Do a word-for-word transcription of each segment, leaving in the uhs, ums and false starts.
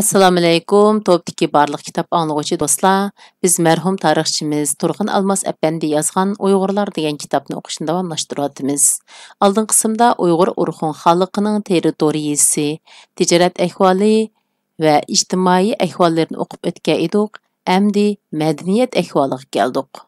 ئەسسالامۇئەلەيكۇم، توپتىكى بارلىق كىتاب ئاڭلىغۇچى دوستلار. بىز مەرھۇم تارىخچىمىز تۇرغۇن ئالماس ئەپەندى يازغان ئۇيغۇرلار دېگەن كىتابنى ئوقۇشنى داۋاملاشتۇرۇۋاتىمىز. ئالدىنقى قىسىمدا ئۇيغۇر ئورخۇن خانلىقىنىڭ تېررىتورىيىسى، تىجارەت ئەھۋالى ۋە ئىجتىمائىي ئەھۋاللىرىنى ئوقۇپ ئۆتكەن ئىدۇق. ئەمدى مەدەنىيەت ئەھۋالىغا كەلدۇق.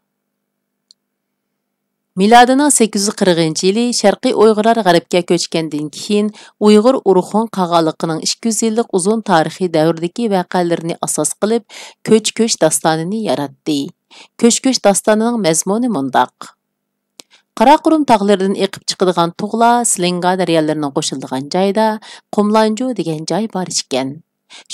مىلادىنىڭ سەككىز يۈز قىرىقىنچى يىلى شەرقىي ئۇيغۇرلار غەربكە كۆچكەندىن كېيىن، ئۇيغۇر ئورخۇن قاغانلىقىنىڭ ئىككى يۈز يىللىق ئۇزۇن تارىخىي دەۋردىكى ۋەقەلىرىنى ئاساس قىلىپ، كۆچ كۆچ داستانىنى ياراتتى. كۆچ كۆچ داستانىنىڭ مەزمۇنى مۇنداق. قاراقۇرۇم تاغلىرىدىن ئېقىپ چىقىدىغان تۇغلار سلىنگا دەريالىرىنىڭ قوشۇلىدىغان جايدا قۇملانجۇ دېگەن جاي بار ئىكەن.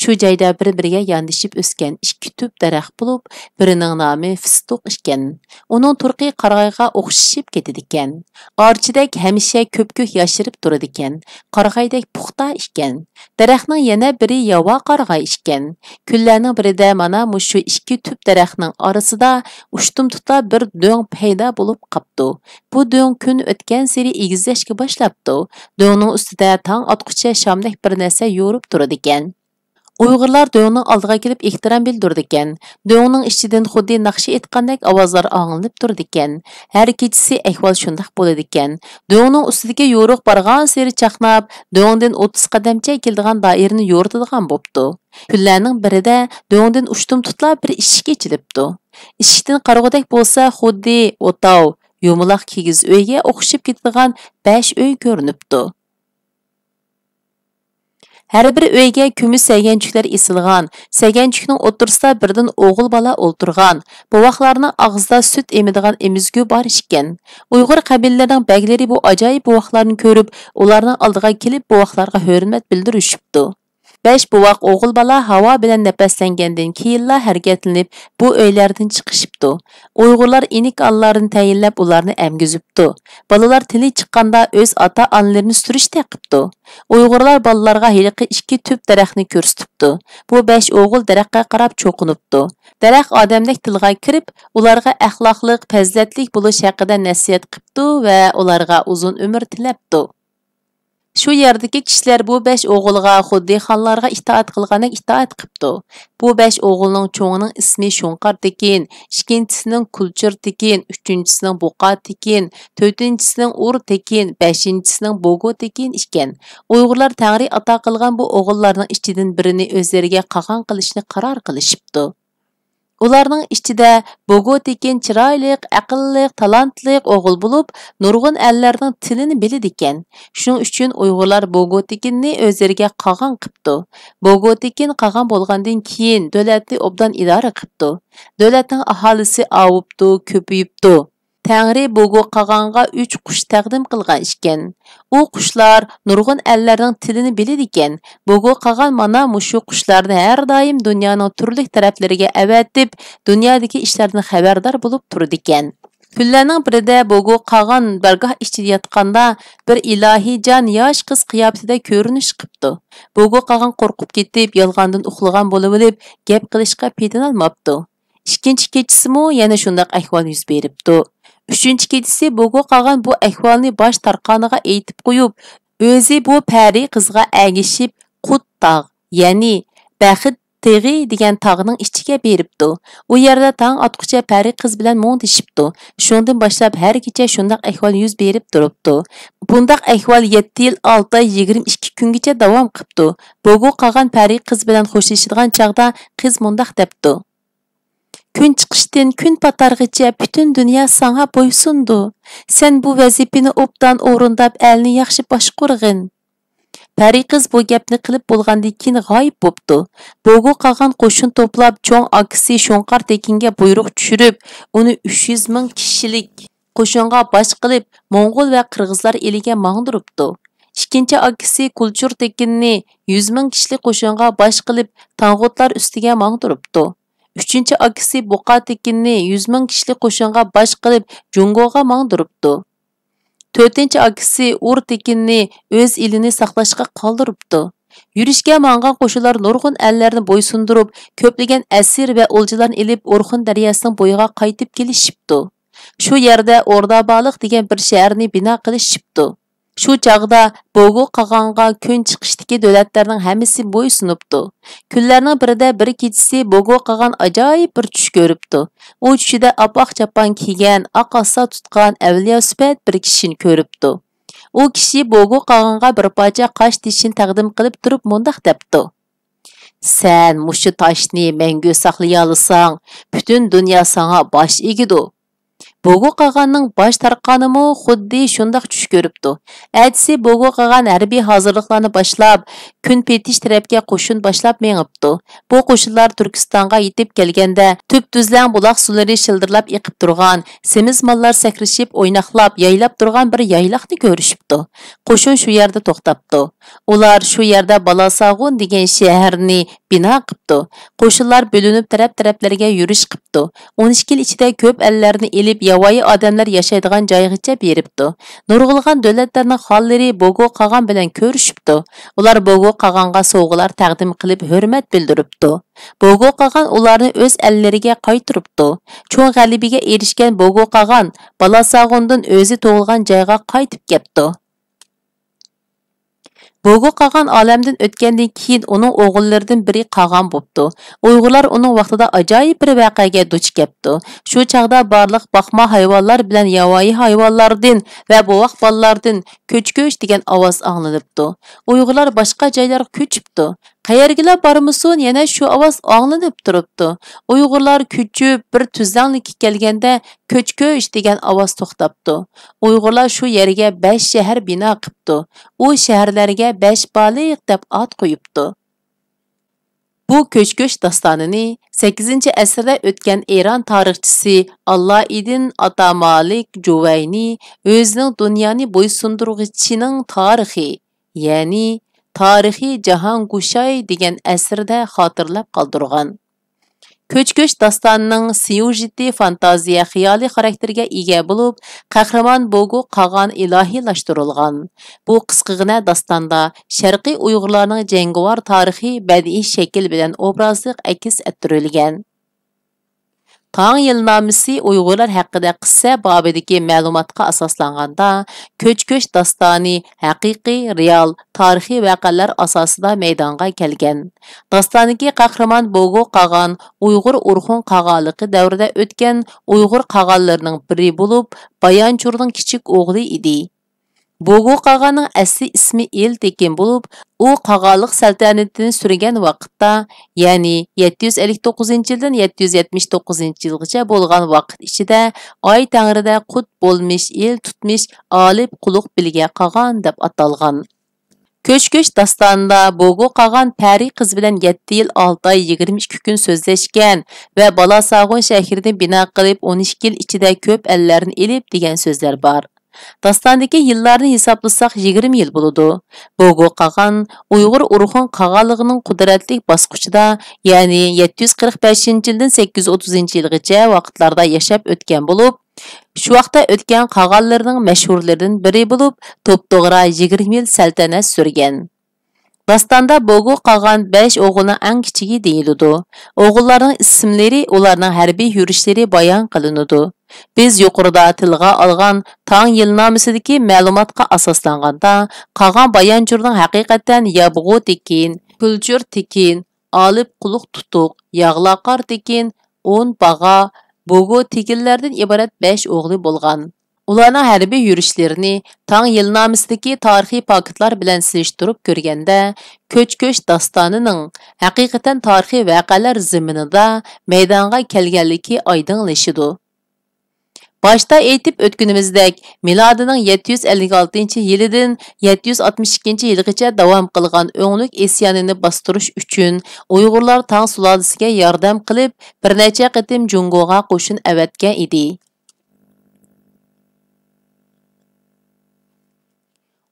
شۇ جايدا بىر-بىرىگە ياندىشىپ ئۆسكەن ئىككى تۈپ دەرەخ بولۇپ، بىرىنىڭ نامى فىستۇق ئىكەن. ئۇنىڭ تۇرقى قارىغايغا ئوخشىشىپ كېتىدىكەن. ئارچىدەك ھەمىشە كۆپكۆك ياشىرىپ تۇرىدىكەن. قارىغايدەك پۇختا ئىكەن. دەرەخنىڭ يەنە بىرى ياۋا قارىغاي ئىكەن. كۈنلەرنىڭ بىرىدە مانا مۇشۇ ئىككى تۈپ دەرەخنىڭ ئارىسىدا ئۇشتۇمتۇتلا بىر دۆڭ پەيدا بولۇپ قاپتۇ. بۇ دۆڭ كۈن ئۆتكەنسېرى ئېگىزلەشكە باشلاپتۇ. دۆڭنىڭ ئۈستىدە تاڭ ئاتقۇچە شامدەك بىر نەرسە يورۇپ تۇرىدىكەن. ئۇيغۇرلار دۆڭنىڭ ئالدىغا كېلىپ ئېھتىرام بىلدۈرىدىكەن. دۆڭنىڭ ئىچىدىن خۇددى ناخشا ئېيتقاندەك ئاۋازلار ئاڭلىنىپ تۇرىدىكەن. ھەر كېچىسى ئەھۋال شۇنداق بولىدىكەن. دۆڭنىڭ ئۈستىدىكى يورۇق بارغانسېرى چاقناپ، دۆڭدىن ئوتتۇز قەدەمچە كېلىدىغان دائىرىنى يورۇتىدىغان بوپتۇ. كۈنلەرنىڭ بىرىدە دۆڭدىن ئۇشتۇمتۇتلا بىر ئىشىك ئېچىلىپتۇ. ئىشىكتىن قارىغۇدەك بولسا خۇددى ئوتاۋ، يۇمىلاق كىگىز ئۆيگە ئوخشىشىپ كېتىدىغان بەش ئۆي كۆرۈنۈپتۇ. ھەر بىر ئۆيگە كۈمۈش سەگەنچۈكلەر ئېسىلغان، سەگەنچۈكنىڭ ئوتتۇرىسىدا بىردىن ئوغۇل بالا ئولتۇرغان، بوۋاقلارنىڭ ئاغزىدا سۈت ئېمىدىغان ئېمىزگۈ بار ئىكەن. ئۇيغۇر قەبىلىلىرىنىڭ بەگلىرى بۇ ئاجايىپ بوۋاقلارنى كۆرۈپ، ئۇلارنىڭ ئالدىغا كېلىپ، بوۋاقلارغا ھۆرمەت بىلدۈرۈشۈپتۇ. بەش بوۋاق ئوغۇل بالا ھاۋا بىلەن نەپەسلەنگەندىن كېيىنلا ھەرىكەتلىنىپ، بۇ ئۆيلەردىن چىقىشىپتۇ. ئۇيغۇرلار ئىنىكە ئانىلارنى تەيىنلەپ، ئۇلارنى ئەمگۈزۈپتۇ. بالىلار تىلى چىققاندا ئۆز ئاتا-ئانىلىرىنى سۈرۈشتە قىپتۇ. ئۇيغۇرلار بالىلارغا ھېلىقى ئىككى تۈپ دەرەخنى كۆرسىتىپتۇ. بۇ بەش ئوغۇل دەرەخكە قاراپ چوقۇنۇپتۇ. دەرەخ ئادەمدەك تىلغا كىرىپ، ئۇلارغا ئەخلاقلىق، پەزىلەتلىك بولۇش ھەققىدە نەسىھەت قىپتۇ ۋە ئۇلارغا ئۇزۇن ئۆمۈر تىلەپتۇ. شۇ يەردىكى كىشىلەر بۇ بەش ئوغۇلغا خۇددى خانلارغا ئىتائەت قىلغاندەك ئىتائەت قىپتۇ. بۇ بەش ئوغۇلنىڭ چوڭىنىڭ ئىسمى شۇڭقار تېكىن، ئىككىنچىسىنىڭ كۇلچۇر تېكىن، ئۈچىنچىسىنىڭ بۇقا تېكىن، تۆتىنچىسىنىڭ ئۇر تېكىن، بەشىنچىسىنىڭ بوگو تېكىن ئىكەن. ئۇيغۇرلار تەڭرى ئاتا قىلغان بۇ ئوغۇللارنىڭ ئىچىدىن بىرىنى ئۆزلىرىگە قاغان قىلىشنى قارار قىلىشىپتۇ. ئۇلارنىڭ ئىچىدە بوگو تېكىن چىرايلىق، ئەقىللىق، تالانتلىق ئوغۇل بولۇپ، نۇرغۇن ئەللەرنىڭ تىلىنى بىلىدىكەن. شۇنىڭ ئۈچۈن ئۇيغۇرلار بوگو تېكىننى ئۆزلىرىگە قاغان قىپتۇ. بوگو تېكىن قاغان بولغاندىن كېيىن، دۆلەتنى ئوبدان ئىدارە قىپتۇ. دۆلەتنىڭ ئاھالىسى ئاۋۇپتۇ، كۆپىيىپتۇ. تەڭرى بوگو قاغانغا ئۈچ قۇش تەقدىم قىلغان ئىكەن. ئۇ قۇشلار نۇرغۇن ئەللەرنىڭ تىلىنى بىلىدىكەن. بوگو قاغان مانا مۇشۇ قۇشلارنى ھەر دائىم دۇنيانىڭ تۈرلۈك تەرەپلىرىگە ئەۋەتىپ، دۇنيادىكى ئىشلاردىن خەۋەردار بولۇپ تۇرىدىكەن. كۈنلەرنىڭ بىرىدە بوگو قاغان بارگاھ ئىچىدە ياتقاندا، بىر ئىلاھىي جان ياش قىز قىياپىتىدە كۆرۈنۈش قىپتۇ. بوگو قاغان قورقۇپ كېتىپ، يالغاندىن ئۇخلىغان بولۇۋېلىپ، گەپ قىلىشقا پېتىنالماپتۇ. ئىككىنچى كېچىسىمۇ يەنە شۇنداق ئەھۋال يۈز بېرىپتۇ. ئۈچىنچى كېچىسى بوگو قاغان بۇ ئەھۋالنى باش تارقانىغا ئېيتىپ قويۇپ، ئۆزى بۇ پەرى قىزغا ئەگىشىپ، قۇت تاغ، يەنى بەخت تېغى دېگەن تاغنىڭ ئىچىگە بېرىپتۇ. ئۇ يەردە تاڭ ئاتقۇچە پەرى قىز بىلەن مۇڭدىشىپتۇ. شۇنىڭدىن باشلاپ ھەر كېچە شۇنداق ئەھۋال يۈز بېرىپ تۇرۇپتۇ. بۇنداق ئەھۋال يەتتە يىل، ئالتە ئاي، يىگىرمە ئىككى كۈنگىچە داۋام قىپتۇ. بوگو قاغان پەرى قىز بىلەن خوشلىشىدىغان چاغدا قىز مۇنداق دەپتۇ: كۈن چىقىشتىن كۈن پاتارغىچە پۈتۈن دۇنيا ساڭا بويسۇنىدۇ. سەن بۇ ۋەزىپىنى ئوبدان ئورۇنداپ، ئەلنى ياخشى باشقۇرغىن. پەرى قىز بۇ گەپنى قىلىپ بولغاندىن كېيىن غايىب بوپتۇ. بوگو قاغان قوشۇن توپلاپ، چوڭ ئاكىسى شۇڭقار تېكىنگە بۇيرۇق چۈشۈرۈپ، ئۇنى ئۈچ يۈز مىڭ كىشىلىك قوشۇنغا باش قىلىپ، موڭغۇل ۋە قىرغىزلار ئېلىگە ماڭدۇرۇپتۇ. ئىككىنچى ئاكىسى كۇلچۇر تېكىننى يۈز مىڭ كىشىلىك قوشۇنغا باش قىلىپ، تاڭغۇتلار ئۈستىگە ماڭدۇرۇپتۇ. ئۈچىنچى ئاكىسى بۇقا تېكىننى يۈز مىڭ كىشىلىك قوشۇنغا باش قىلىپ، جۇڭگوغا ماڭدۇرۇپتۇ. تۆتىنچى ئاكىسى ئۇر تېكىننى ئۆز ئېلىنى ساقلاشقا قالدۇرۇپتۇ. يۈرۈشكە ماڭغان قوشۇنلار نۇرغۇن ئەللەرنى بويسۇندۇرۇپ، كۆپلىگەن ئەسىر ۋە ئولجىلارنى ئېلىپ، ئورخۇن دەرياسىنىڭ بويىغا قايتىپ كېلىشىپتۇ. شۇ يەردە ئوردابالىق دېگەن بىر شەھەرنى بىنا قىلىشىپتۇ. شۇ چاغدا بوگو قاغانغا كۈن چىقىشتىكى دۆلەتلەرنىڭ ھەممىسى بويسۇنۇپتۇ. كۈنلەرنىڭ بىرىدە بىر كېچىسى بوگو قاغان ئاجايىپ بىر چۈش كۆرۈپتۇ. ئۇ چۈشىدە ئاپئاق چاپان كىيگەن، ئاق ھاسا تۇتقان ئەۋلىيا سۈپەت بىر كىشىنى كۆرۈپتۇ. ئۇ كىشى بوگو قاغانغا بىر پارچە قاش تېشىنى تەقدىم قىلىپ تۇرۇپ مۇنداق دەپتۇ: «سەن مۇشۇ تاشنى مەڭگۈ ساقلىيالىساڭ، پۈتۈن دۇنيا ساڭا باش ئېگىدۇ.» بوگو قاغاننىڭ باش تارقانىمۇ خۇددى شۇنداق چۈش كۆرۈپتۇ. ئەتىسى بوگو قاغان ھەربىي ھازىرلىقلارنى باشلاپ، كۈن پېتىش تەرەپكە قوشۇن باشلاپ مېڭىپتۇ. بۇ قوشۇنلار تۈركىستانغا يېتىپ كەلگەندە، تۈپ تۈزلەڭ بۇلاق سۇلىرى شىلدىرلاپ ئېقىپ تۇرغان، سېمىز ماللار سەكرىشىپ، ئويناقلاپ، يايلاپ تۇرغان بىر يايلاقنى كۆرۈشۈپتۇ. قوشۇن شۇ يەردە توختاپتۇ. ئۇلار شۇ يەردە بالاساغۇن دېگەن شەھەرنى بىنا قىپتۇ. قوشۇنلار بۆلۈنۈپ تەرەپ-تەرەپلەرگە يۈرۈش قىپتۇ. ئون ئىككى يىل ئىچىدە كۆپ ئەللەرنى ئېلىپ، ياۋايى ئادەملەر ياشايدىغان جايغىچە بېرىپتۇ. نۇرغۇنلىغان دۆلەتلەرنىڭ خانلىرى بوگو قاغان بىلەن كۆرۈشۈپتۇ. ئۇلار بوگو قاغانغا سوۋغىلار تەقدىم قىلىپ ھۆرمەت بىلدۈرۈپتۇ. بوگو قاغان ئۇلارنى ئۆز ئەللىرىگە قايتۇرۇپتۇ. چوڭ غەلىبىگە ئېرىشكەن بوگو قاغان بالاساغۇندىن ئۆزى تۇغۇلغان جايغا قايتىپ كەپتۇ. بوگو قاغان ئالەمدىن ئۆتكەندىن كېيىن، ئۇنىڭ ئوغۇللىرىدىن بىرى قاغان بوپتۇ. ئۇيغۇرلار ئۇنىڭ ۋاقتىدا ئاجايىپ بىر ۋەقەگە دۇچ كەپتۇ. شۇ چاغدا بارلىق باقما ھايۋانلار بىلەن ياۋايى ھايۋانلاردىن ۋە بوۋاق بالىلاردىن كۆچ-كۆچ دېگەن ئاۋاز ئاڭلىنىپتۇ. ئۇيغۇرلار باشقا جايلارغا كۆچۈپتۇ. قەيەرگىلا بارمىسۇن، يەنە شۇ ئاۋاز ئاڭلىنىپ تۇرۇپتۇ. ئۇيغۇرلار كۆچۈپ، بىر تۈزلەڭلىككە كەلگەندە، كۆچ-كۆچ دېگەن ئاۋاز توختاپتۇ. ئۇيغۇرلار شۇ يەرگە بەش شەھەر بىنا قىپتۇ. ئۇ شەھەرلەرگە بەش بالىق دەپ ئات قويۇپتۇ. بۇ كۆچ-كۆچ داستانىنى سەككىزىنچى ئەسىردە ئۆتكەن ئىران تارىخچىسى ئاللائىدىن ئاتامالىك جۇۋەينى ئۆزىنىڭ دۇنيانى بويسۇندۇرغۇچىنىڭ تارىخى، يەنى تارىخى جاھانگۇشاي دېگەن ئەسىرىدە خاتىرىلەپ قالدۇرغان. كۆچ-كۆچ داستانىنىڭ سيۇژېتى فانتازىيە خىيالىي خاراكتېرگە ئىگە بولۇپ، قەھرىمان بوگو قاغان ئىلاھىيلاشتۇرۇلغان. بۇ قىسقىغىنە داستاندا شەرقىي ئۇيغۇرلارنىڭ جەڭگىۋار تارىخىي بەدىئىي شەكىل بىلەن ئوبرازلىق ئەكس ئەتتۈرۈلگەن. تاڭ يىلنامىسى ئۇيغۇرلار ھەققىدە قىسسە بابىدىكى مەلۇماتقا ئاساسلانغاندا، كۆچ-كۆچ داستانى ھەقىقىي، رېئال، تارىخىي ۋەقەلەر ئاساسىدا مەيدانغا كەلگەن. داستاندىكى قەھرىمان بوگو قاغان ئۇيغۇر ئورخۇن قاغانلىقى دەۋرىدە ئۆتكەن ئۇيغۇر قاغانلىرىنىڭ بىرى بولۇپ، بايانچۇرنىڭ كىچىك ئوغلى ئىدى. بوگو قاغاننىڭ ئەسلى ئىسمى ئىل تېكىن بولۇپ، ئۇ قاغانلىق سەلتەنىتىنى سۈرگەن ۋاقىتتا، يەنى يەتتە يۈز ئەللىك توققۇزىنچى يىلدىن يەتتە يۈز يەتمىش توققۇزىنچى يىلغىچە بولغان ۋاقىت ئىچىدە، ئاي تەڭرىدە قۇت بولمىش ئىل تۇتمىش ئالىپ قۇلۇق بىلگە قاغان دەپ ئاتالغان. كۆچ-كۆچ داستانىدا بوگو قاغان پەرى قىز بىلەن يەتتە يىل ئالتە ئاي يىگىرمە ئىككى كۈن سۆزلەشكەن ۋە بالاساغۇن شەھىرىنى بىنا قىلىپ، ئون ئىككى يىل ئىچىدە كۆپ ئەللەرنى ئېلىپ دېگەن سۆزلەر بار. داستاندىكى يىللارنى ھېسابلىساق، يىگىرمە يىل بولىدۇ. بوگو قاغان ئۇيغۇر ئورخۇن قاغانلىقىنىڭ قۇدرەتلىك باسقۇچىدا، يەنى يەتتە يۈز قىرىق بەشىنچى يىلدىن سەككىز يۈز ئوتتۇزىنچى يىلغىچە ۋاقىتلاردا ياشاپ ئۆتكەن بولۇپ، شۇ ۋاقىتتا ئۆتكەن قاغانلىرىنىڭ مەشھۇرلىرىدىن بىرى بولۇپ، توپتوغرا يىگىرمە يىل سەلتەنەت سۈرگەن. داستاندا بوگو قاغان بەش ئوغۇلنىڭ ئەڭ كىچىكى دېيىلىدۇ. ئوغۇللارنىڭ ئىسىملىرى، ئۇلارنىڭ ھەربىي يۈرۈشلىرى بايان قىلىنىدۇ. بىز يۇقىرىدا تىلغا ئالغان تاڭ يىلنامىسىدىكى مەلۇماتقا ئاساسلانغاندا، قاغان بايانچۇرنىڭ ھەقىقەتەن يابغۇ تېكىن، كۈلچۈر تېكىن، ئالىپ قۇلۇق تۇتۇق، ياغلاقار تېكىن، ئون باغا، بوگو تېكىنلەردىن ئىبارەت بەش ئوغلى بولغان. ئۇلارنىڭ ھەربىي يۈرۈشلىرىنى تاڭ يىلنامىسىدىكى تارىخىي پاكىتلار بىلەن سېلىشتۇرۇپ كۆرگەندە، كۆچ-كۆچ داستانىنىڭ ھەقىقەتەن تارىخىي ۋەقەلەر زېمىنىدا مەيدانغا كەلگەنلىكى ئايدىڭلىشىدۇ. باشتا ئېيتىپ ئۆتكىنىمىزدەك، مىلادىنىڭ يەتتە يۈز ئەللىك ئالتىنچى يىلىدىن يەتتە يۈز ئاتمىش ئىككىنچى يىلىغىچە داۋام قىلغان ئۆڭلۈك ئىسيانىنى باستۇرۇش ئۈچۈن ئۇيغۇرلار تاڭ سۇلالىسىگە ياردەم قىلىپ، بىر نەچچە قېتىم جۇڭگوغا قوشۇن ئەۋەتكەن ئىدى.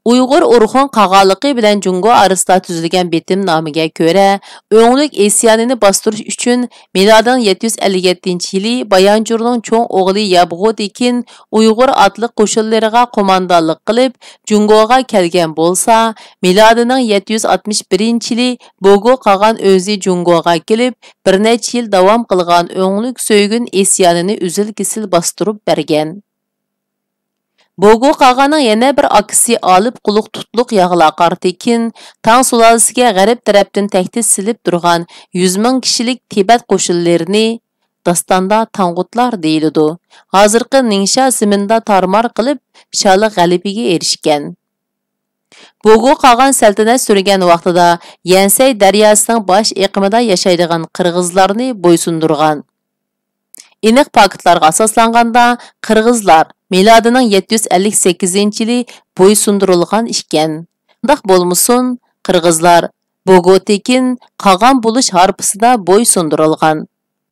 ئۇيغۇر ئورخۇن قاغانلىقى بىلەن جۇڭگو ئارىسىدا تۈزۈلگەن بېتىمنامىگە كۆرە، ئۆڭلۈك ئىسيانىنى باستۇرۇش ئۈچۈن مىلادىنىڭ يەتتە يۈز ئەللىك يەتتىنچى يىلى بايانچۇرنىڭ چوڭ ئوغلى يابغۇ تېكىن ئۇيغۇر ئاتلىق قوشۇنلىرىغا قوماندانلىق قىلىپ، جۇڭگوغا كەلگەن بولسا، مىلادىنىڭ يەتتە يۈز ئاتمىش بىرىنچى يىلى بوگو قاغان ئۆزى جۇڭگوغا كېلىپ، بىر نەچچە يىل داۋام قىلغان ئۆڭلۈك سۆيگۈن ئىسيانىنى ئۈزۈل-كېسىل باستۇرۇپ بەرگەن. بوگو قاغانىڭ يەنە بىر ئاكىسى ئالىپ قۇلۇق تۇتلۇق ياغلاقار تېكىن تاڭ سۇلالىسىگە غەرب تەرەپتىن تەھدىت سېلىپ تۇرغان يۈز مىڭ كىشىلىك تىبەت قوشۇنلىرىنى، داستاندا تاڭغۇتلار دېيىلىدۇ، ھازىرقى نىڭشا زېمىندا تارمار قىلىپ، شالىق غەلىبىگە ئېرىشكەن. بوگو قاغان سەلتەنەت سۈرگەن ۋاقتىدا يەنسەي دەرياسىنىڭ باش ئېقىمىدا ياشايدىغان قىرغىزلارنى بويسۇندۇرغان. ئېنىق پاكىتلارغا ئاساسلانغاندا، قىرغىزلار مىلادىنىڭ يەتتە يۈز ئەللىك سەككىزىنچى يىلى بويسۇندۇرۇلغان ئىكەن. شۇنداق بولمىسۇن، قىرغىزلار بوگو تېكىن قاغان بولۇش ھارپىسىدا بويسۇندۇرۇلغان.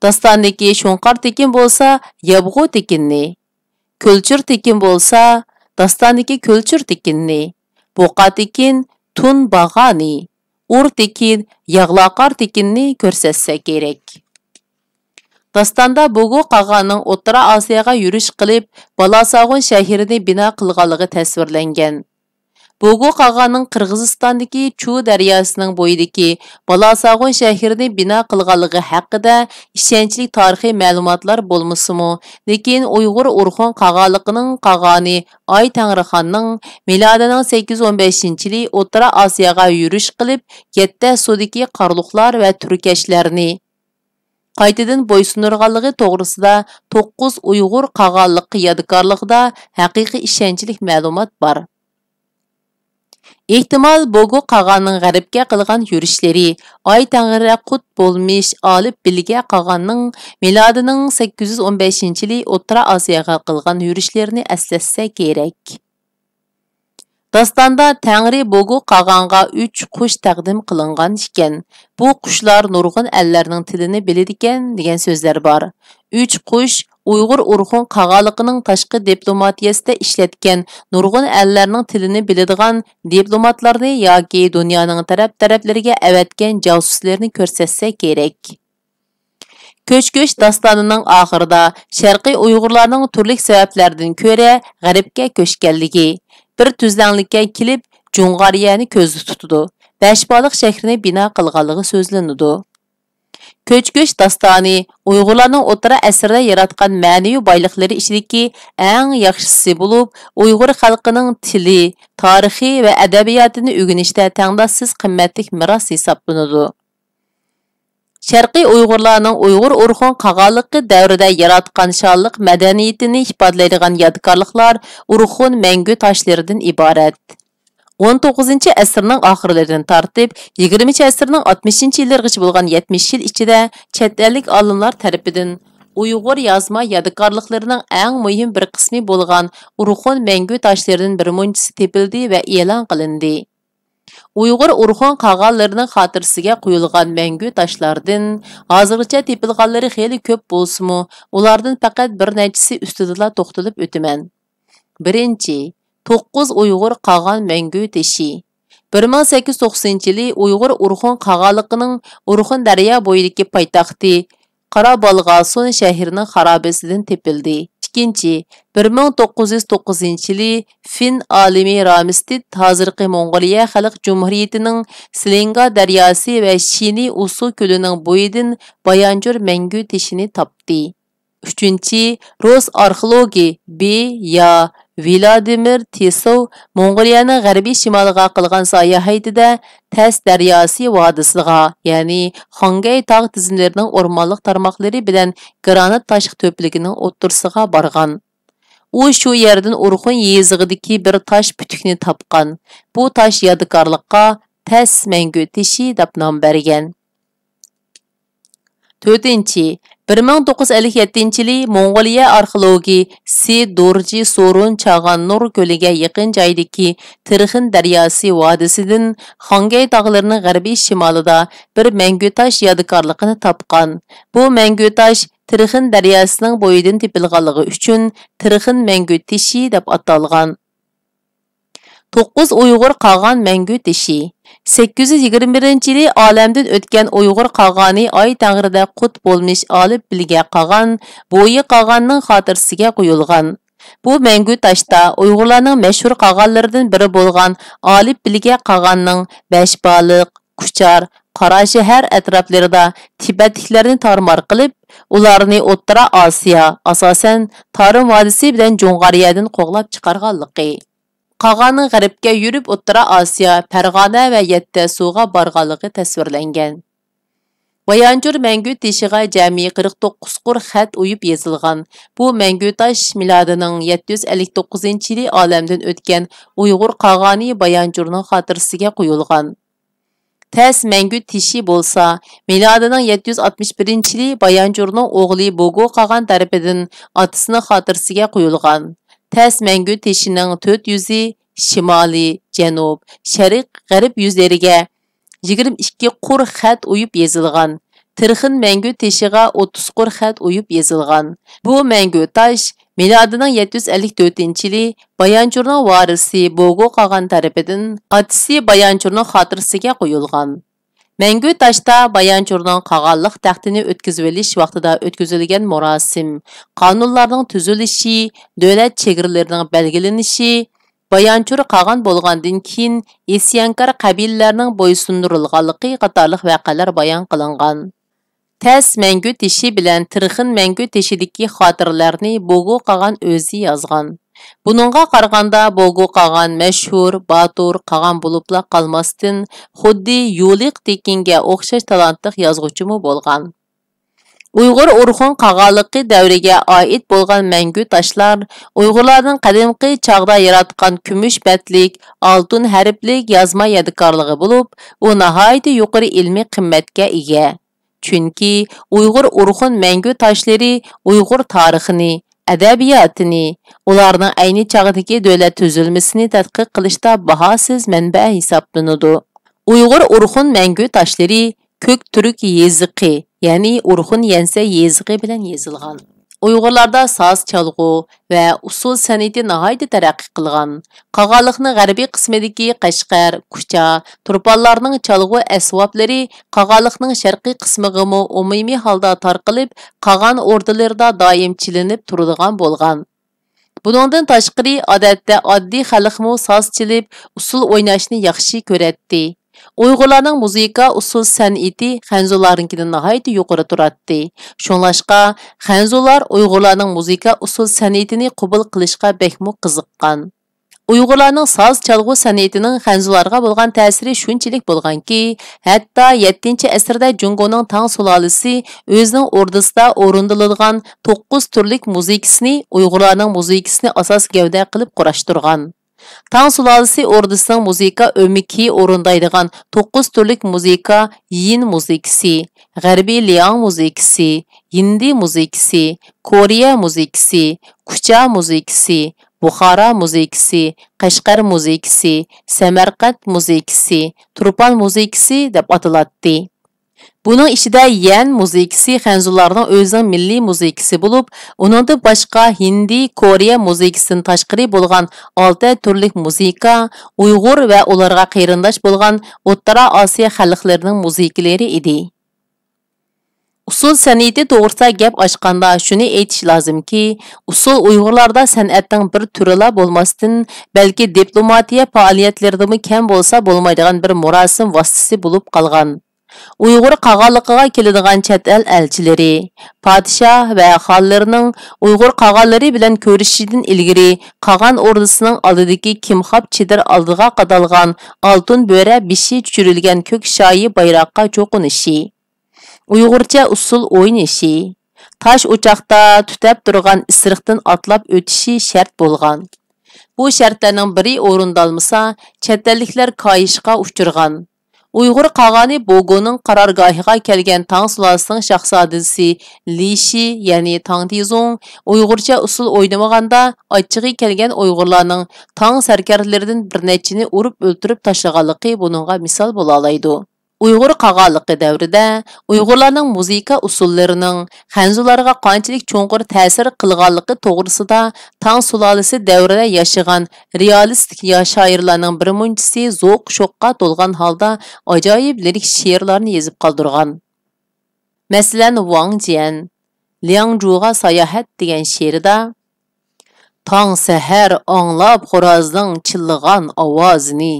داستاندىكى شۇڭقار تېكىن بولسا يابغۇ تېكىننى، كۆلچۈر تېكىن بولسا داستاندىكى كۆلچۈر تېكىننى، بۇقا تېكىن تۇن باغانى، ئۇر تېكىن ياغلاقار تېكىننى كۆرسەتسە كېرەك. داستاندا بوگو قاغانىڭ ئوتتۇرا ئاسىياغا يۈرۈش قىلىپ، بالاساغۇن شەھىرىنى بىنا قىلغانلىقى تەسۋىرلەنگەن. بوگو قاغانىڭ قىرغىزىستاندىكى چۇ دەرياسىنىڭ بويىدىكى بالاساغۇن شەھىرىنى بىنا قىلغانلىقى ھەققىدە ئىشەنچلىك تارىخىي مەلۇماتلار بولمىسىمۇ، لېكىن ئۇيغۇر ئورخۇن قاغانلىقىنىڭ قاغانى ئاي تەڭرىخاننىڭ مىلادىنىڭ سەككىز يۈز ئون بەشىنچى يىلى ئوتتۇرا ئاسىياغا يۈرۈش قىلىپ، يەتتە سۇدىكى قارلۇقلار ۋە تۈركەشلەرنى قايتىدىن بويسۇندۇرغانلىقى توغرىسىدا توققۇز ئۇيغۇر قاغانلىقى يادىكارلىقىدا ھەقىقىي ئىشەنچلىك مەلۇمات بار. ئېھتىمال، بوگو قاغاننىڭ غەربكە قىلغان يۈرۈشلىرى ئاي تەڭرى قۇت بولمىش ئالىپ بىلگە قاغاننىڭ مىلادىنىڭ سەككىز يۈز ئون بەشىنچى يىلى ئوتتۇرا ئاسىياغا قىلغان يۈرۈشلىرىنى ئەسلەتسە كېرەك. داستاندا تەڭرى بوگو قاغانغا ئۈچ قۇش تەقدىم قىلىنغان ئىكەن. بۇ قۇشلار نۇرغۇن ئەللەرنىڭ تىلىنى بىلىدىكەن، دېگەن سۆزلەر بار. ئۈچ قۇش ئۇيغۇر ئورخۇن قاغانلىقىنىڭ تاشقى دىپلوماتىيەسىدە ئىشلەتكەن نۇرغۇن ئەللەرنىڭ تىلىنى بىلىدىغان دىپلوماتلارنى ياكى دۇنيانىڭ تەرەپ-تەرەپلىرىگە ئەۋەتكەن جاسۇسلىرىنى كۆرسەتسە كېرەك. كۆچ-كۆچ داستانىنىڭ ئاخىرىدا شەرقىي ئۇيغۇرلارنىڭ تۈرلۈك سەۋەبلەردىن كۆرە غەربكە كۆچكەنلىكى، بىر تۈزلەڭلىككە كېلىپ، جۇڭغارىيەنى كۆزدە تۇتىدۇ. بەشبالىق شەھىرىنى بىنا قىلغانلىقى سۆزلىنىدۇ. كۆچ-كۆچ داستانى ئۇيغۇرلارنىڭ ئوتتۇرا ئەسىردە ياراتقان مەنىۋى بايلىقلىرى ئىچىدىكى ئەڭ ياخشىسى بولۇپ، ئۇيغۇر خەلقىنىڭ تىلى، تارىخى ۋە ئەدەبىياتىنى ئۆگىنىشتە تەڭداشسىز قىممەتلىك مىراس ھېسابلىنىدۇ. شەرقىي ئۇيغۇرلارنىڭ ئۇيغۇر ئورخۇن قاغانلىقى دەۋرىدە ياراتقان شانلىق مەدەنىيىتىنى ئىپادىلەيدىغان يادىكارلىقلار ئورخۇن مەڭگۈ تاشلىرىدىن ئىبارەت. ئون توققۇزىنچى ئەسىرنىڭ ئاخىرلىرىدىن تارتىپ، يىگىرمىنچى ئەسىرنىڭ ئاتمىشىنچى يىللىرىغىچە بولغان يەتمىش يىل ئىچىدە چەت ئەللىك ئالىملار تەرىپىدىن ئۇيغۇر يازما يادىكارلىقلىرىنىڭ ئەڭ مۇھىم بىر قىسمى بولغان ئورخۇن مەڭگۈ تاشلىرىدىن بىر مۇنچىسى تېپىلدى ۋە ئېلان قىلىندى. ئۇيغۇر ئورخۇن قاغانلىرىنىڭ خاتىرىسىگە قويۇلغان مەڭگۈ تاشلاردىن ھازىرغىچە تېپىلغانلىرى خېلى كۆپ بولسىمۇ، ئۇلاردىن پەقەت بىر نەچچىسى ئۈستىدىلا توختىلىپ ئۆتىمەن. بىرىنچى، توققۇز ئۇيغۇر قاغان مەڭگۈ تېشى. بىر مىڭ سەككىز يۈز توقسىنىنچى يىلى ئۇيغۇر ئورخۇن قاغانلىقىنىڭ ئورخۇن دەريا بويىدىكى پايتەختى قارابالغاسون شەھىرىنىڭ خارابىسىدىن تېپىلدى. ئىككىنچى، بىر مىڭ توققۇز يۈز توققۇزىنچى يىلى فىن ئالىمى رامىستىد ھازىرقى موڭغۇلىيە خەلق جۇمھۇرىيىتىنىڭ سلىنگا دەرياسى ۋە شىنى ئۇسۇ كۆلىنىڭ بويىدىن بايانجۇر مەڭگۈ تېشىنى تاپتى. ئۈچىنچى، رۇس ئارخېئولوگى بى يا ۋلادىمىر تىسوۋ موڭغۇلىيەنىڭ غەربىي شىمالىغا قىلغان ساياھىتىدە تەس دەرياسى ۋادىسىغا، يەنى خاڭگەي تاغ تىزمىلىرىنىڭ ئورمانلىق تارماقلىرى بىلەن گرانىت تاشقى تۆپىلىكىنىڭ ئوتتۇرىسىغا بارغان. ئۇ شۇ يەردىن ئورخۇن يېزىقىدىكى بىر تاش پۈتۈكنى تاپقان. بۇ تاش يادىكارلىققا تەس مەڭگۈ تېشى دەپ نام بەرگەن. تۆتىنچى، بىر مىڭ توققۇز يۈز ئەللىك يەتتىنچى يىلى موڭغۇلىيە ئارخېئولوگى سى دورجى سورۇن چاغان نۇر كۆلىگە يېقىن جايدىكى تىرخىن دەرياسى ۋادىسىدىن خاڭگەي تاغلىرىنىڭ غەربىي شىمالىدا بىر مەڭگۈ تاش يادىكارلىقىنى تاپقان. بۇ مەڭگۈ تاش تىرخىن دەرياسىنىڭ بويىدىن تېپىلغانلىقى ئۈچۈن تىرخىن مەڭگۈ تېشى دەپ ئاتالغان. توققۇز ئۇيغۇر قاغان مەڭگۈ تېشى. سەككىز يۈز يىگىرمە بىرىنچى يىلى ئالەمدىن ئۆتكەن ئۇيغۇر قاغانى ئاي تەڭرىدە قۇت بولمىش ئالىپ بىلگە قاغان بويى قاغاننىڭ خاتىرىسىگە قويۇلغان. بۇ مەڭگۈ تاشتا ئۇيغۇرلارنىڭ مەشھۇر قاغانلىرىدىن بىرى بولغان ئالىپ بىلگە قاغاننىڭ بەش بالىق، كۇچار، قاراشەھەر ئەتراپلىرىدا تىبەتلىكلەرنى تارمار قىلىپ، ئۇلارنى ئوتتۇرا ئاسىيا، ئاساسەن، تارىم ۋادىسى بىلەن جۇڭغارىيەدىن قوغلاپ چىقارغانلىقى، قاغاننىڭ غەربكە يۈرۈپ ئوتتۇرا ئاسىيا، پەرغانە ۋە يەتتە سۇغا بارغانلىقى تەسۋىرلەنگەن. بايانچۇر مەڭگۈ تېشىغا جەمئىي قىرىق توققۇز قۇر خەت ئويۇپ يېزىلغان. بۇ مەڭگۈ تاش مىلادىنىڭ يەتتە يۈز ئەللىك توققۇزىنچى يىلى ئالەمدىن ئۆتكەن ئۇيغۇر قاغانى بايانچۇرنىڭ خاتىرىسىگە قويۇلغان. تەس مەڭگۈ تېشى بولسا، مىلادىنىڭ يەتتە يۈز ئاتمىش بىرىنچى يىلى بايانچۇرنىڭ ئوغلى بوگو قاغان تەرىپىدىن ئاتىسىنىڭ خاتىرىسىگە قويۇلغان. تەس مەڭگۈ تېشىنىڭ تۆت يۈزى شىمالىي، جەنۇب، شەرق، غەرب يۈزلىرىگە يىگىرمە ئىككى قۇر خەت ئويۇپ يېزىلغان. تىرخىن مەڭگۈ تېشىغا ئوتتۇز قۇر خەت ئويۇپ يېزىلغان. بۇ مەڭگۈ تاش مىلادىنىڭ يەتتە يۈز ئەللىك تۆتىنچى يىلى بايانچۇرنىڭ ۋارىسى بوگو قاغان تەرىپىدىن ئاتىسى بايانچۇرنىڭ خاتىرىسىگە قويۇلغان. مەڭگۈ تاشتا بايانچۇرنىڭ قاغانلىق تەختىنى ئۆتكۈزۈۋېلىش ۋاقتىدا ئۆتكۈزۈلگەن مۇراسىم، قانۇنلارنىڭ تۈزۈلۈشى، دۆلەت چېگرىلىرىنىڭ بەلگىلىنىشى، بايانچۇر قاغان بولغاندىن كېيىن ئىسيانكار قەبىلىلەرنىڭ بويسۇندۇرۇلغانلىقى قاتارلىق ۋەقەلەر بايان قىلىنغان. تەس مەڭگۈ تېشى بىلەن تىرخىن مەڭگۈ تېشىدىكى خاتىرىلەرنى بوگو قاغان ئۆزى يازغان. بۇنىڭغا قارىغاندا، بوگو قاغان مەشھۇر، باتۇر قاغان بولۇپلا قالماستىن، خۇددى يۇلىق تېكىنگە ئوخشاش تالانتلىق يازغۇچىمۇ بولغان. ئۇيغۇر ئورخۇن قاغانلىقى دەۋرىگە ئائىت بولغان مەڭگۈ تاشلار ئۇيغۇرلارنىڭ قەدىمكى چاغدا ياراتقان كۈمۈش بەتلىك، ئالتۇن ھەرپلىك يازما يادىكارلىقى بولۇپ، ئۇ ناھايىتى يۇقىرى ئىلمىي قىممەتكە ئىگە. چۈنكى ئۇيغۇر ئورخۇن مەڭگۈ تاشلىرى ئۇيغۇر تارىخىنى، ئەدەبىياتىنى، ئۇلارنىڭ ئەينى چاغدىكى دۆلەت تۈزۈلمىسىنى تەتقىق قىلىشتا باھاسىز مەنبە ھېسابلىنىدۇ. ئۇيغۇر ئورخۇن مەڭگۈ تاشلىرى كۆك تۈرك يېزىقى، يەنى ئورخۇن يەنسە يېزىقى بىلەن يېزىلغان. ئۇيغۇرلاردا ساز چالغۇ ۋە ئۇسسۇل سەنئىتى ناھايىتى تەرەققىي قىلغان. قاغانلىقنىڭ غەربىي قىسمىدىكى قەشقەر، كۇچا، تۇرپانلارنىڭ چالغۇ ئەسۋابلىرى قاغانلىقنىڭ شەرقىي قىسمىغىمۇ ئومۇمىي ھالدا تارقىلىپ، قاغان ئوردىلىرىدا دائىم چېلىنىپ تۇرىدىغان بولغان. بۇنىڭدىن تاشقىرى، ئادەتتە ئاددىي خەلقمۇ ساز چېلىپ، ئۇسسۇل ئويناشنى ياخشى كۆرەتتى. ئۇيغۇرلارنىڭ مۇزىكا ئۇسسۇل سەنئىتى خەنزۇلارنىڭكىدىن ناھايىتى يۇقىرى تۇراتتى. شۇڭلاشقا، خەنزۇلار ئۇيغۇرلارنىڭ مۇزىكا ئۇسسۇل سەنئىتىنى قوبۇل قىلىشقا بەكمۇ قىزىققان. ئۇيغۇرلارنىڭ ساز چالغۇ سەنئىتىنىڭ خەنزۇلارغا بولغان تەسىرى شۇنچىلىك بولغانكى، ھەتتا يەتتىنچى ئەسىردە جۇڭگونىڭ تاڭ سۇلالىسى ئۆزىنىڭ ئوردىسىدا ئورۇندىلىدىغان توققۇز تۈرلۈك مۇزىكىسىنى ئۇيغۇرلارنىڭ مۇزىكىسىنى ئاساس گەۋدە قىلىپ قۇراشتۇرغان. تاڭ سۇلالىسى ئوردىسىنىڭ مۇزىكا ئۆمىكى ئورۇندايدىغان توققۇز تۈرلۈك مۇزىكا يىن مۇزىكىسى، غەربىي لياڭ مۇزىكىسى، ھىندى مۇزىكىسى، كورېيە مۇزىكىسى، كۇچا مۇزىكىسى، بۇخارا مۇزىكىسى، قەشقەر مۇزىكىسى، سەمەرقەنت مۇزىكىسى، تۇرپان مۇزىكىسى دەپ ئاتىلاتتى. بۇنىڭ ئىچىدە يەن مۇزىكىسى خەنزۇلارنىڭ ئۆزىنىڭ مىللىي مۇزىكىسى بولۇپ، ئۇنىڭدىن باشقا ھىندى، كورېيە مۇزىكىسىدىن تاشقىرى بولغان ئالتە تۈرلۈك مۇزىكا ئۇيغۇر ۋە ئۇلارغا قېرىنداش بولغان ئوتتۇرا ئاسىيا خەلقلىرىنىڭ مۇزىكىلىرى ئىدى. ئۇسسۇل سەنئىتى توغرىسىدا گەپ ئاچقاندا شۇنى ئېيتىش لازىمكى، ئۇسسۇل ئۇيغۇرلاردا سەنئەتنىڭ بىر تۈرىلا بولماستىن، بەلكى دىپلوماتىيە پائالىيەتلىرىدىمۇ كەم بولسا بولمايدىغان بىر مۇراسىم ۋاسىتىسى بولۇپ قالغان. ئۇيغۇر قاغانلىقىغا كېلىدىغان چەت ئەل ئەلچىلىرى، پادىشاھ ۋە خانلىرىنىڭ ئۇيغۇر قاغانلىرى بىلەن كۆرۈشۈشىدىن ئىلگىرى، قاغان ئوردىسىنىڭ ئالدىدىكى كىمخاپ چېدىر ئالدىغا قادالغان ئالتۇن بۆرە بېشى چۈشۈرۈلگەن كۆك شايى بايراققا چوقۇنۇشى، ئۇيغۇرچە ئۇسسۇل ئوينىشى، تاش ئوچاقتا تۈتەپ تۇرغان ئىسرىقتىن ئاتلاپ ئۆتۈشى شەرت بولغان. بۇ شەرتلەرنىڭ بىرى ئورۇندالمىسا، چەت ئەللىكلەر كايىشقا ئۇچرىغان. ئۇيغۇر قاغانى بوگونىڭ قارارگاھىغا كەلگەن تاڭ سۇلالىسىنىڭ شاھزادىسى لى شى، يەنى تاڭ تىزۇڭ، ئۇيغۇرچە ئۇسسۇل ئوينىمىغاندا، ئاچچىقى كەلگەن ئۇيغۇرلارنىڭ تاڭ سەركەردىلىرىدىن بىر نەچچىنى ئۇرۇپ ئۆلتۈرۈپ تاشلىغانلىقى بۇنىڭغا مىسال بولالايدۇ. ئۇيغۇر قاغانلىقى دەۋرىدە ئۇيغۇرلارنىڭ مۇزىكا ئۇسسۇللىرىنىڭ خەنزۇلارغا قانچىلىك چوڭقۇر تەسىر قىلغانلىقى توغرىسىدا تاڭ سۇلالىسى دەۋرىدە ياشىغان رېئالىستىك يا-، شائىرلارنىڭ بىر مۇنچىسى زوق-شوققا تولغان ھالدا ئاجايىپ لىرىك شېئىرلارنى يېزىپ قالدۇرغان. مەسىلەن، ۋاڭ جيەن، لياڭجۇغا ساياھەت دېگەن شېئىرىدا، تاڭ سەھەر ئاڭلاپ خورازنىڭ چىللىغان ئاۋازىنى،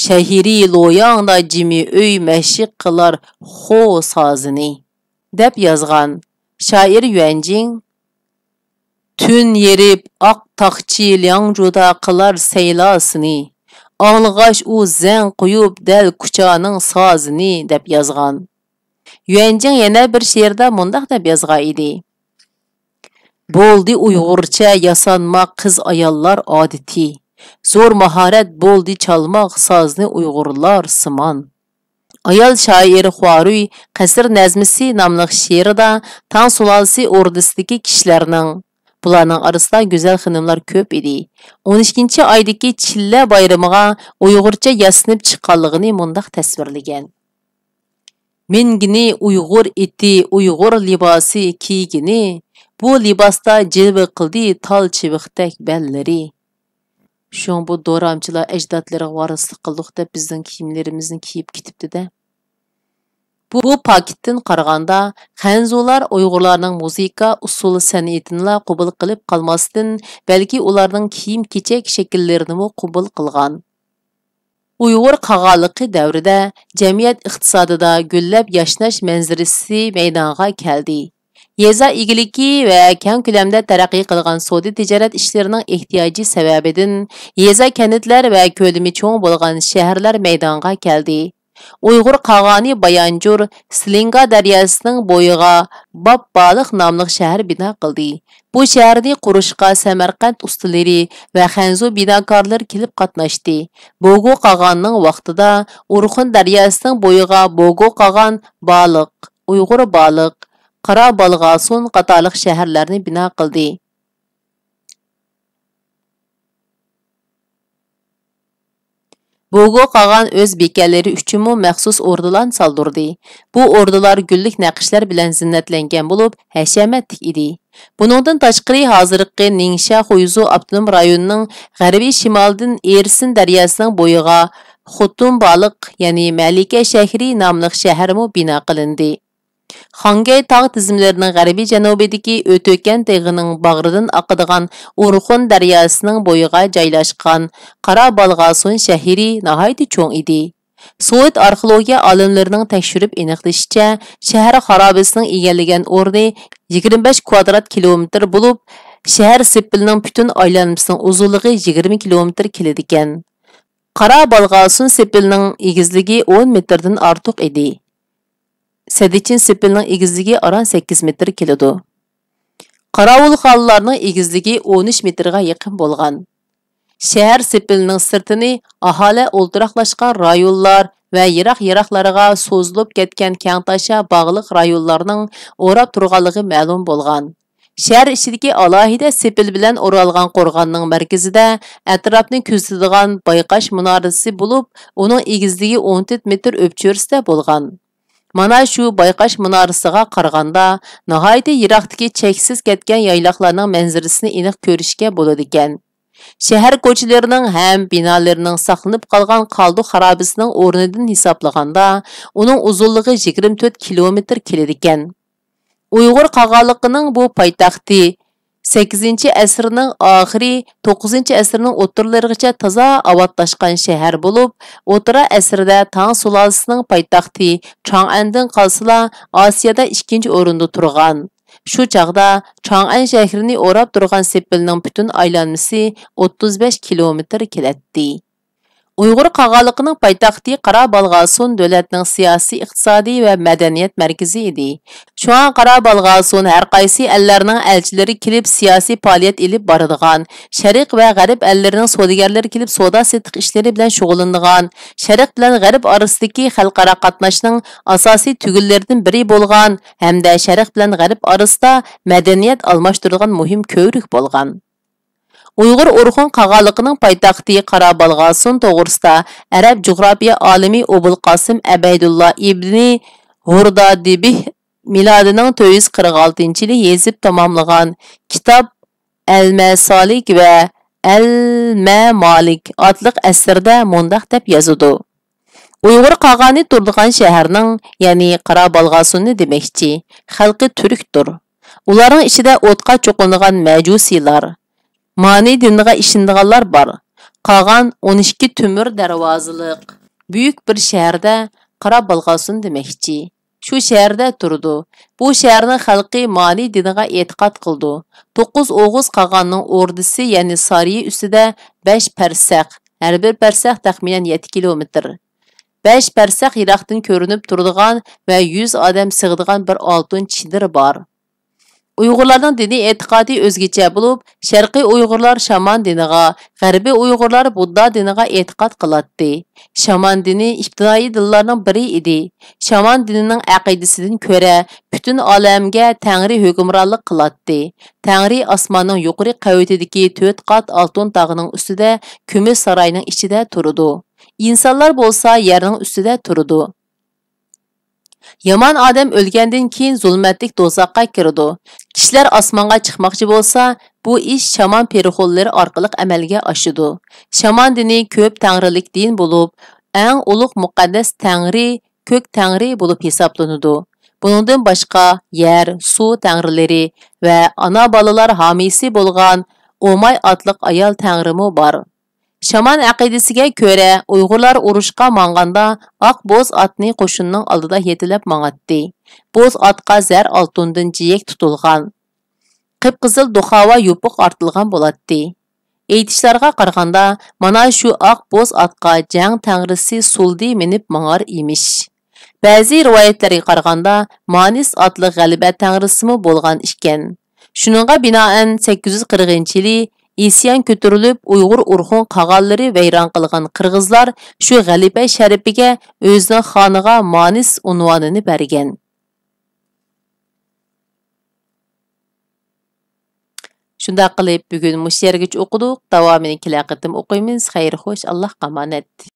شەھىرى لوياڭدا جىمى ئۆي مەشىق قىلار خو سازىنى، دەپ يازغان شائىر يۈەنجىڭ. تۈن يېرىپ ئاق تاغچى لياڭجۇدا قىلار سەيلاسىنى، ئاڭلىغاچ ئۇ زەڭ قويۇپ دەل كۇچانىڭ سازىنى، دەپ يازغان. يۈەنجىڭ يەنە بىر شېئىردا مۇنداق دەپ يازغان ئىدى: بولدى ئۇيغۇرچە ياسانما قىز-ئاياللار ئادىتى، زور ماھارەت بولدى چالماق سازنى ئۇيغۇرلار سىمان. ئايال شائىر خۇارۇي قەسىر نەزمىسى ناملىق شېئىرىدا تاڭ سۇلالىسى ئوردىسىدىكى كىشىلەرنىڭ، بۇلارنىڭ ئارىسىدا گۈزەل خېنىملار كۆپ ئىدى، ئون ئىككىنچى ئايدىكى چىللە بايرىمىغا ئۇيغۇرچە ياسىنىپ چىققانلىقىنى مۇنداق تەسۋىرلىگەن: مىنگىنى ئۇيغۇر ئېتى، ئۇيغۇر لىباسى كىيگىنى، بۇ لىباستا جىلۋە قىلدى تال چىۋىقتەك بەللىرى. شۇڭا بۇ دورامچىلار ئەجدادلىرىغا ۋارىسلىق قىلدۇق دەپ بىزنىڭ كىيىملىرىمىزنى كىيىپ كېتىپتۇ-دە. بۇ پاكىتتىن قارىغاندا، خەنزۇلار ئۇيغۇرلارنىڭ مۇزىكا ئۇسسۇل سەنئىتىنىلا قوبۇل قىلىپ قالماستىن، بەلكى ئۇلارنىڭ كىيىم-كېچەك شەكىللىرىنىمۇ قوبۇل قىلغان. ئۇيغۇر قاغانلىقى دەۋرىدە جەمئىيەت ئىقتىسادىدا گۈللەپ ياشناش مەنزىرىسى مەيدانغا كەلدى. يېزا ئىگىلىكى ۋە كەڭ كۆلەمدە تەرەققىي قىلغان سودا تىجارەت ئىشلىرىنىڭ ئېھتىياجى سەۋەبىدىن، يېزا كەنتلەر ۋە كۆلىمى چوڭ بولغان شەھەرلەر مەيدانغا كەلدى. ئۇيغۇر قاغانى بايانجۇر سلىنگا دەرياسىنىڭ بويىغا باب بالىق ناملىق شەھەر بىنا قىلدى. بۇ شەھەرنى قۇرۇشقا سەمەرقەنت ئۇستىلىرى ۋە خەنزۇ بىناكارلىرى كېلىپ قاتناشتى. بوگو قاغاننىڭ ۋاقتىدا ئورخۇن دەرياسىنىڭ بويىغا بوگو قاغان بالىق، ئۇيغۇر بالىق، قارا بالغاسۇن قاتارلىق شەھەرلەرنى بىنا قىلدى. بوگو قاغان ئۆز بېكەلىرى ئۈچۈنمۇ مەخسۇس ئوردىلارنى سالدۇردى. بۇ ئوردىلار گۈللۈك نەقىشلەر بىلەن زىننەتلەنگەن بولۇپ، ھەشەمەتلىك ئىدى. بۇنىڭدىن تاشقىرى، ھازىرقى نىڭشيا خۇيزۇ ئاپتونوم رايونىنىڭ غەربىي شىمالىدىن ئېرسىن دەرياسىنىڭ بويىغا خوتۇن بالىق، يەنى مەلىكە شەھىرى ناملىق شەھەرمۇ بىنا قىلىندى. خاڭگەي تاغ تىزمىلىرىنىڭ غەربىي جەنۇبىدىكى ئۆتۆكەن تېغىنىڭ باغرىدىن ئاقىدىغان ئورخۇن دەرياسىنىڭ بويىغا جايلاشقان قارا بالغاسۇن شەھىرى ناھايىتى چوڭ ئىدى. سوۋېت ئارخېئولوگىيە ئالىملىرىنىڭ تەكشۈرۈپ ئېنىقلىشىچە، شەھەر خارابىسىنىڭ ئىگىلىگەن ئورنى يىگىرمە بەش كۋادرات كىلومېتىر بولۇپ، شەھەر سېپىلىنىڭ پۈتۈن ئايلانمىسىنىڭ ئۇزۇنلۇقى يىگىرمە كىلومېتىر كېلىدىكەن. قارا بالغاسۇن سېپىلىنىڭ ئېگىزلىكى ئون مېتىردىن ئارتۇق ئىدى. سەددىچىن سېپىلنىڭ ئېگىزلىكى ئاران سەككىز مېتىر كېلىدۇ. قاراۋۇلخانىلارنىڭ ئېگىزلىكى ئون ئۈچ مېتىرغا يېقىن بولغان. شەھەر سېپىلنىڭ سىرتىنى ئاھالە ئولتۇراقلاشقان رايونلار ۋە يىراق-يىراقلارغا سوزۇلۇپ كەتكەن كەڭتاشا باغلىق رايونلارنىڭ ئوراپ تۇرغانلىقى مەلۇم بولغان. شەھەر ئىچىدىكى ئالاھىدە سېپىل بىلەن ئورالغان قورغاننىڭ مەركىزىدە ئەتراپنى كۆزىتىدىغان بايقاش مۇنارىسى بولۇپ، ئۇنىڭ ئېگىزلىكى ئون تۆت مېتىر ئۆپچۆرىسىدە بولغان. مانا شۇ بايقاش مۇنارىسىغا قارىغاندا، ناھايىتى يىراقتىكى چەكسىز كەتكەن يايلاقلارنىڭ مەنزىرىسىنى ئېنىق كۆرۈشكە بولىدىكەن. شەھەر كوچىلىرىنىڭ ھەم بىنالىرىنىڭ ساقلىنىپ قالغان قالدۇق خارابىسىنىڭ ئورنىدىن ھېسابلىغاندا، ئۇنىڭ ئۇزۇنلۇقى يىگىرمە تۆت كىلومېتىر كېلىدىكەن. ئۇيغۇر قاغانلىقىنىڭ بۇ پايتەختى سەككىزىنچى ئەسىرنىڭ ئاخىرى، توققۇزىنچى ئەسىرنىڭ ئوتتۇرىلىرىغىچە تازا ئاۋاتلاشقان شەھەر بولۇپ، ئوتتۇرا ئەسىردە تاڭ سۇلالىسىنىڭ پايتەختى چاڭئەندىن قالسىلا، ئاسىيادا ئىككىنچى ئورۇندا تۇرغان. شۇ چاغدا چاڭئەن شەھىرىنى ئوراپ تۇرغان سېپىلنىڭ پۈتۈن ئايلانمىسى ئوتتۇز بەش كىلومېتىر كېلەتتى. ئۇيغۇر قاغانلىقىنىڭ پايتەختى قارا بالغاسۇن دۆلەتنىڭ سىياسىي، ئىقتىسادىي ۋە مەدەنىيەت مەركىزى ئىدى. شۇڭا قارا بالغاسۇن ھەر قايسى ئەللەرنىڭ ئەلچىلىرى كېلىپ سىياسىي پائالىيەت ئېلىپ بارىدىغان، شەرق ۋە غەرب ئەللىرىنىڭ سودىگەرلىرى كېلىپ سودا سېتىق ئىشلىرى بىلەن شۇغۇللىنىدىغان، شەرق بىلەن غەرب ئارىسىدىكى خەلقئارا قاتناشنىڭ ئاساسىي تۈگۈنلىرىدىن بىرى بولغان ھەمدە شەرق بىلەن غەرب ئارىسىدا مەدەنىيەت ئالماشتۇرىدىغان مۇھىم كۆۋرۈك بولغان. ئۇيغۇر ئورخۇن قاغانلىقىنىڭ پايتەختى قارا بالغاسۇن توغرىسىدا ئەرەب جۇغراپىيە ئالىمى ئوبۇل قاسىم ئەبەيدۇللا ئىبنى ھۇردادىبىھ مىلادىنىڭ تۆت يۈز قىرىق ئالتىنچى يىلى يېزىپ تاماملىغان كىتاب ئەل مەسالىك ۋە ئەل مەمالىك ئاتلىق ئەسىرىدە مۇنداق دەپ يازىدۇ. ئۇيغۇر قاغانى تۇرىدىغان شەھەرنىڭ، يەنى قارا بالغاسۇننى دېمەكچى، خەلقى تۈركتۇر. ئۇلارنىڭ ئىچىدە ئوتقا چوقۇنىدىغان مەجۇسىيلار، مانى دىنىغا ئىشىنىدىغانلار بار. قاغان ئون ئىككى تۆمۈر دەرۋازىلىق بۈيۈك بىر شەھەردە قارا بالغاسۇن دېمەكچى. شۇ شەھەردە تۇرىدۇ. بۇ شەھەرنىڭ خەلقى مانى دىنىغا ئېتىقاد قىلىدۇ. توققۇز ئوغۇز قاغاننىڭ ئوردىسى، يەنى سارىيى ئۈستىدە بەش پەرسەخ، ھەر بىر پەرسەخ تەخمىنەن يەتتە كىلومېتىر، بەش پەرسەخ يىراقتىن كۆرۈنۈپ تۇرىدىغان ۋە يۈز ئادەم سىغىدىغان بىر ئالتۇن چېدىر بار. ئۇيغۇرلارنىڭ دىنىي ئېتىقادى ئۆزگىچە بولۇپ، شەرقىي ئۇيغۇرلار شامان دىنىغا، غەربىي ئۇيغۇرلار بۇددا دىنىغا ئېتىقاد قىلاتتى. شامان دىنى ئىپتىدائىي دىنلارنىڭ بىرى ئىدى. شامان دىنىنىڭ ئەقىدىسىدىن كۆرە، پۈتۈن ئالەمگە تەڭرى ھۆكۈمرانلىق قىلاتتى. تەڭرى ئاسماننىڭ يۇقىرى قەۋىتىدىكى تۆت قات ئالتۇن تاغنىڭ ئۈستىدە، كۈمۈش ساراينىڭ ئىچىدە تۇرىدۇ. ئىنسانلار بولسا يەرنىڭ ئۈستىدە تۇرىدۇ. يامان ئادەم ئۆلگەندىن كېيىن زۇلمەتلىك دوزاخقا كىرىدۇ. كىشىلەر ئاسمانغا چىقماقچى بولسا، بۇ ئىش شامان پېرىخونلىرى ئارقىلىق ئەمەلگە ئاشىدۇ. شامان دىنى كۆپ تەڭرىلىك دىن بولۇپ، ئەڭ ئۇلۇغ مۇقەددەس تەڭرى كۆك تەڭرى بولۇپ ھېسابلىنىدۇ. بۇنىڭدىن باشقا، يەر، سۇ تەڭرىلىرى ۋە ئانا بالىلار ھامىيسى بولغان ئوماي ئاتلىق ئايال تەڭرىمۇ بار. شامان ئەقىدىسىگە كۆرە، ئۇيغۇرلار ئۇرۇشقا ماڭغاندا ئاق بوز ئاتنى قوشۇننىڭ ئالدىدا يېتىلەپ ماڭاتتى. بوز ئاتقا زەر ئالتۇندىن جىيەك تۇتۇلغان، قىپقىزىل دۇخاۋا يوپۇق ئارتىلغان بولاتتى. ئېيتىشلارغا قارىغاندا، مانا شۇ ئاق بوز ئاتقا جەڭ تەڭرىسى سۇلدى مىنىپ ماڭار ئىمىش. بەزى رىۋايەتلەرگە قارىغاندا، مانىس ئاتلىق غەلىبە تەڭرىسىمۇ بولغان ئىكەن. شۇنىڭغا بىنائەن، سەككىز يۈز قىرىقىنچى يىلى ئىسيان كۆتۈرۈلۈپ، ئۇيغۇر ئۇرخۇن قاغانلىرى ۋەيران قىلغان قىرغىزلار شۇ غەلىبە شەرىپىگە ئۆزىنىڭ خانىغا مانىس ئۇنۋانىنى بەرگەن. شۇنداق قىلىپ، بۈگۈن مۇشۇ يەرگىچە ئوقۇدۇق. داۋامىنى كېلەر قېتىم ئوقۇيمىز. خەير خوش، ئاللاھقا ئامانەت.